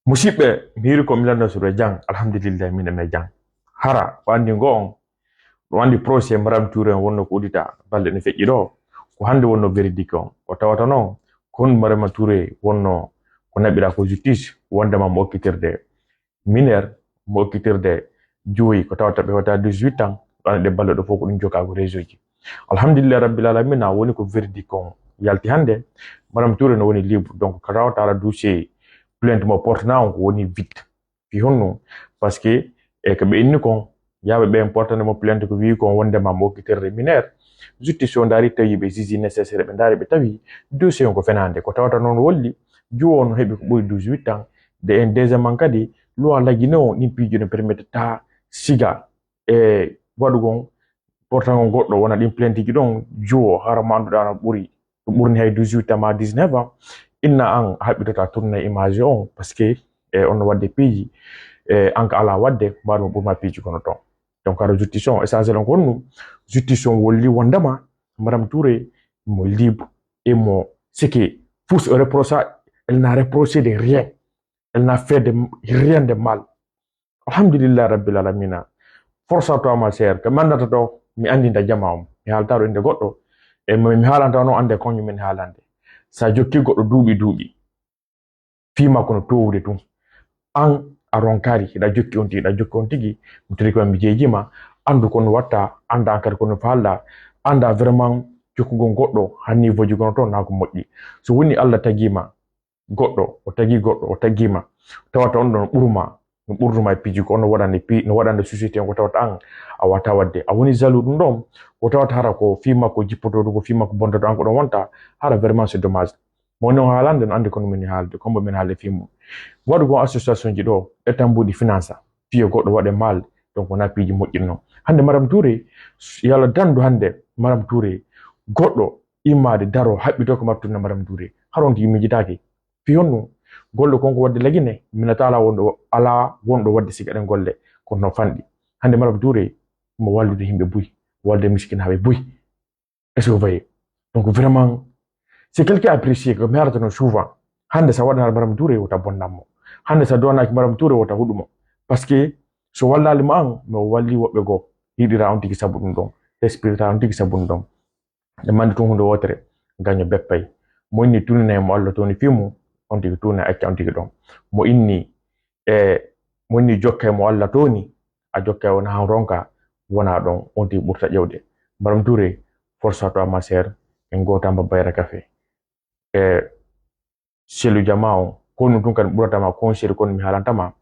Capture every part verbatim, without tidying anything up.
Musidɓe, mi hiiri ko mi lanno sur e jang. Alhamdulillah, min e jang. Hara o andi ngo on, o andi procès Maram Touré on wonno ko udita balɗe ne feƴƴi ɗo. Ko hannde wonno verdict on. Ko tawata noon, kon Maram Touré wonno ko naɓira ko justice, wondema mo okkitirde mineur, mo okkitirde joyi, ko tawata ɓe wata dix-huit ans, ɗo ande balɗe ɗo fof ko ɗum jokka ko réseau ji. Alhamdulillah Rabbil Alamina, woni ko verdict on yalti hannde. Maram Touré no woni libre, donc ko tawata ala dossier plainte mo portana on ko woni vide. Fi honno? Parce que e ko ɓe inni kon, yaaɓe ɓe portande mo plainte ko wi kon wondema mo okkitirde mineur. Justice o ndaari tawi ɓe juge nécessaire ɓe ndaari ɓe tawi dossier on ko fenande. Ko tawata noon wolli, juwo on heɓi ko ɓuri dix-huit ans. De en deuxième an kadi, loi lagine on ɗin piiji no permettre ta siga e waɗugol portagol goɗɗo wona ɗin plainte ji ɗon juwo hara mo annduɗa no ɓuri, ɗum ɓurni hay dix-huit ans ma dix-neuf ans. Inna an a haɓɓitota tourné image on parce que e on no wadde piiji e an ka ala wadde mbaɗuma ɓurma piiji kono ton. Donc hara justice on essentiel on ko honno? Justice on wolli wondema Maram Touré mo libre et mo seke fus reprocha, elle n'a reproché de rien, elle n'a fait de rien de mal. Alhamdulillah Rabbil Alamina. Force à toi ma sœur, ko mi anndata ɗo mi anndinta jama on. Mi haalata ɗo innde goɗɗo, e mo mi haalanta on ande ko min haalande. Sa jokki goɗɗo duuɓi duuɓi, fii makko no towude tun. An a ronkari, hiɗa jokki on tigi, hiɗa jokki on tigi, mi tiri ko mi jeejima, anndu ko no watta, annda an kadi ko no faalɗa, annda vraiment jokkugol goɗɗo han niveau ji gono toon na ko moƴƴi. So woni Allah tagima goɗɗo, o tagi goɗɗo, o tagima, tawata on ɗon ɓurma, no ɓurduma e piiji ko on no waɗande pi-, no waɗande société on ko tawata an a wata wadde. A woni jaloux ɗum ɗon, ko tawata hara ko fii makko jippoto ɗum, ko fii makko bontoto an ko ɗon wonta, hara vraiment c'est dommage. Mo non haalande no andi kono min haalde, kombo min haalde fii mum. Waɗu ko association ji ɗo, ɓe tambuɗi finance, fiye goɗɗo waɗe mal, donc wona piiji moƴƴi non. Hande Maram Touré, yalla dandu hande Maram Touré, goɗɗo immade daro haɓɓito ko Maram Touré, Maram Touré. Haron tigi mijitaki. Fi honno? Golle kon ko wadde lagine, mina taala wonɗo, ala wonɗo wadde siga ɗen golle, kono no fanɗi. Hande Maram Touré, mo wallude yimɓe buy, walde miskin haɓe buy. Est-ce que vous voyez? Donc vraiment, c'est quelqu'un apprécié, ko mi harata no souvent. Hande sa waɗana Maram Touré, wota bonnan mo. Hande sa donaki Maram Touré, wota huɗu mo. Parce que so wallali mo an, mo walli woɓɓe goo. Yiɗira on tigi sabu ɗum ɗon. Respirita on tigi sabu ɗum ɗon. Ɗe mandi tun hunde wotere, gaño beppay. Mo inni tunina e mo Allah toni fii mum, on tigi tuna acca on tigi ɗon. Mo inni, e, mo inni jokka e mo Allah toni, a jokka e wona han ronka, wona ɗon, on tigi ɓurta ƴewde. Maram Touré, force à toi ma sœur, en gotamba bayra café. E, selu jama on, ko ɗum tun kadi ɓurata ma conseil kono mi haalanta ma,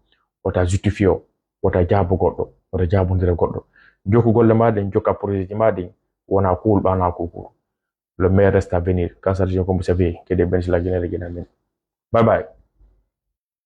wota justifié o, wota jaabo goɗɗo, wota jaabondire goɗɗo. Jokku golle ma ɗen, jokka projet ji ma ɗin, wona kuul ɓana kukuru. Le meilleur reste à venir. Kansar je comme vous savez, que des bench la guinée de guinée. Bye bye.